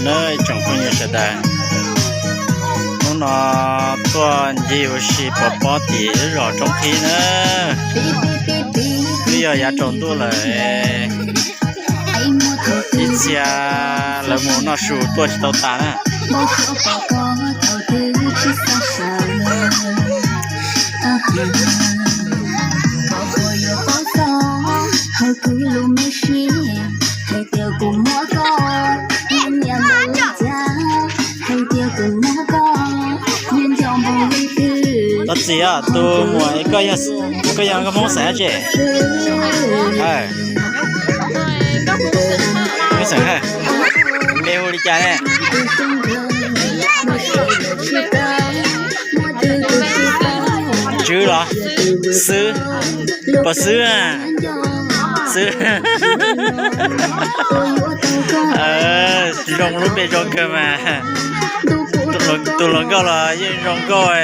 Na ib tsoom phooj ywg sawv daws, hnub no tuaj ncig ua si pov pob tim lub zos Roob Qhib na. Twb yog yav tsaus ntuj lawm, ib txhia lawv mus noj su tuaj tsis tau tas na. Koj txiv, tus muam, koj yog nkauj Hmoob xeem dab tsi? Hmoob xeem, npe hu li cas ne? Tswb los? Xwb. Pov Xwb. Xwb. Zoo lub npe zoo kawg mas. Tus hluas nkauj los yeej zoo nkauj,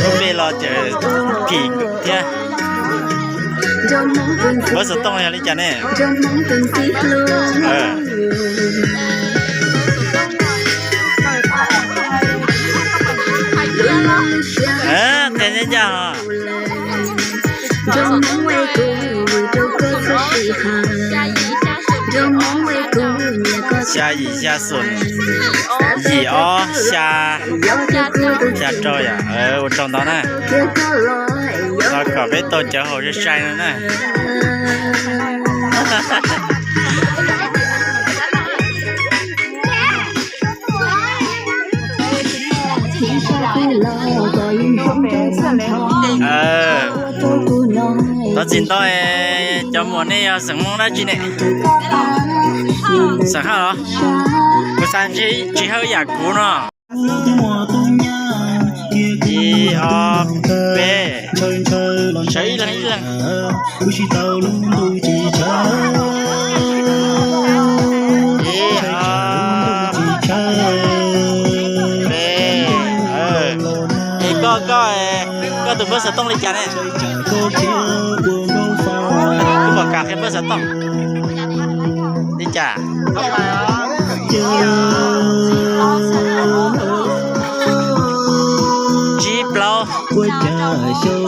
lub npe los tseem phim thiab. Npawb xov tooj yog li cas ne? Qhia ncaj ncaj os. Xya yim xya xoom, yim ob xya, xya rau yom. Ua tsaug ntau na. Los kom peb tau cawv haus sai sai no na. Thov txim ntau, cov muam nej yog xeem Hmoob dab tsi ne? Xeem Hawj los? Kuv xav ntshe tsis hawj yam kuv no. Ib ob peb, sawv ib leeg ib leeg. Ib ob peb. Es koj, koj, koj tus npawb xov tooj li cas ne? Kuv pom kam qhia npawb xov tooj li cas? Tsib plaub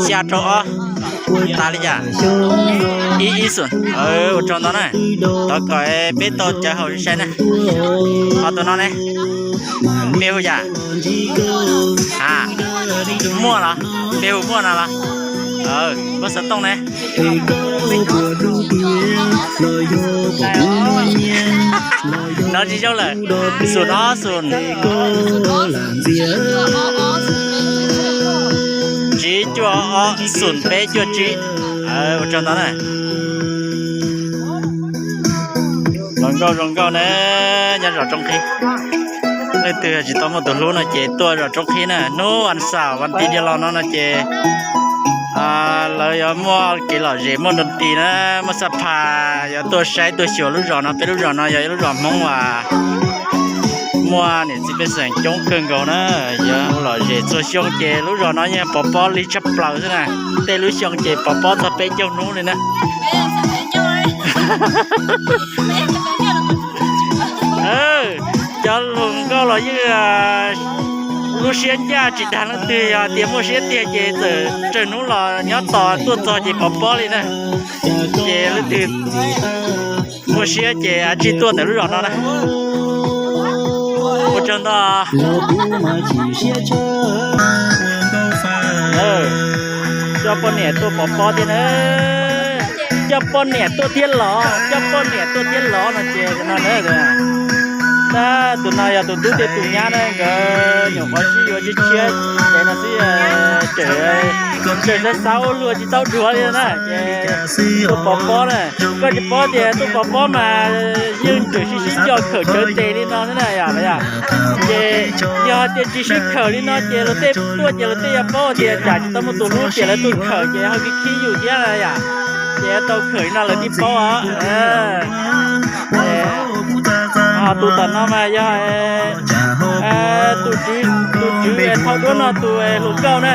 xya rau ob, tas li cas? Ib ib xoom. Ua tsaug ntau na. Thov kom peb tau cawv haus sai sai na. Ho tus no ne, npe hu yam? A, Muaj los? Npe hu Muaj no los? Npawb xov tooj ne? No tsis zoo lawm. Xoom ob xoom, tsib cuaj ob xoom peb cuaj tsib. Ua tsaug ntau na. Hluas nkauj zoo nkauj na, nyob zos Roob Qhib. Leej twg tsis tau muaj tus hlub no ces tuaj zos Roob Qhib na, hnub vas xaum vas tis diav los no no ces lawv yuav muaj kev lom zem muaj nroo tis na, muaj xab phas yuav tuaj saib tuaj xyuas lub zos no. Peb lub zos no yog ib lub zos Hmoob uas muaj niam txiv pej xeem coob kawg nkaus na, yuav lom zem txhua xyoo ces lub zos no yeej pov pob lig tshaj plaws xwb na. Tej lub xyoo ces pov pob txog peb caug hnub li na. Cov hluas nkauj los yeej lub siab ncaj tsis dag leej twg, yog tias muaj siab tiag ces txawm tsawg hnub los nyob tos tuaj txog ces pov pob li na. Ces leej twg muaj siab ces tsij tuaj ntawm lub zos no na. Ua tsaug ntau. Coj poj niam tuaj pov pob thiab na. Coj poj niam tuaj thiab los, coj poj niam tuaj thiab los no ces no na. Tab tus no yog tus tub thiab tus nyab na, nkawd nyuam qhuav sib yuav tshiab tshiab ces no xwb, tseem xav xav ua luag tsis tau dhuav li na ces tuaj pov pob na. Koj tsis paub tias tuaj pov pob mas yeej tseem sib sib nco khawm cawv tes li no xwb na yom. Ces yog tias tsis sib khawm li no ces luag tej tuaj ces luag tej yuav paub tias tsam tsis tau muaj tus hlub ces lawv tuaj khawm ces ho khib khib yus thiab yom. Ces tau khawm li no lawv thiaj paub os. Tus tom no mas yog tus tswv, tus tswv thauj duab no tus hluas nkauj na,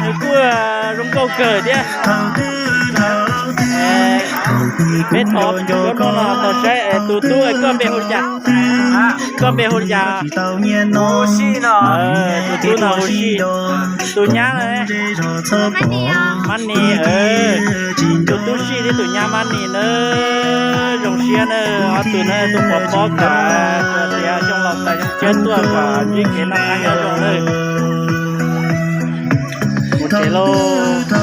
nws kuj zoo nkauj kawg thiab. Peb thov duab no tau saib es Tus tub, koj npe hu li cas? Koj npe hu li cas? Tus tub no hu Sij. Tus nyab na? Mab Nis. Tus tub Sij thiab tus nyab Mab Nis na. Zoo siab na, ob tug na, tus pov pob kom tias xyoo laus tas xyoo tshiab tuaj kom ntsib kev noj qab nyob zoo na. Mus tsev lauj.